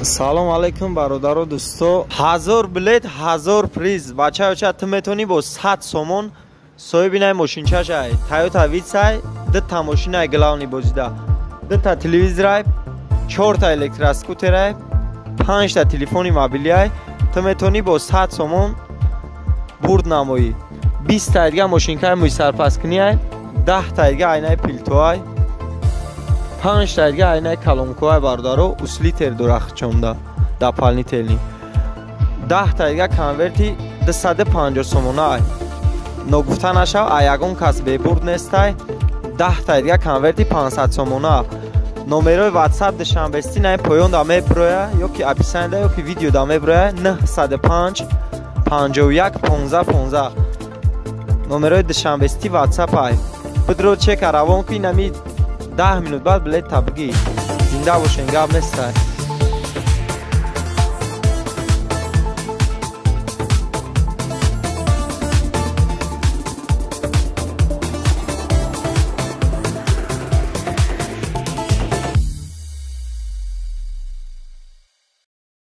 Салом алейкум, бародару дӯсто. 1000 билет, 1000 приз. Бачаюча, ту метавонӣ бо 100 сомон соҳиби най мошинчашай, Тойота Витсай. Дута мошинай главный бозида, дута телевизорай, чорта электроскутерай, панҷта телефони мобилиай. Ту метавонӣ бо 100 сомон бурд намоӣ. 20-та дига мошинкаи мӯйсарпаскуниай, 10-та дига айнаи пилтоай, панҷта дига айнаи калонкоай. Бародаро, усилитель дорахчонда дополнительный. 10-та дига конверти 250 сомонаай. Ногуфта нашав, а ягон кас бебурд нестай. 10-та дига конверти 500 сомона. Номерои Ватсап Душанбести наи поён да меброя, ё ки описанияда, ё ки видео да меброя: 905 51 15 15. Номерои Душанбести Ватсап ай. Бидро, чека равон ки, инами 10 минут баъд билет табигӣ. Зинда бошен, гап нестай.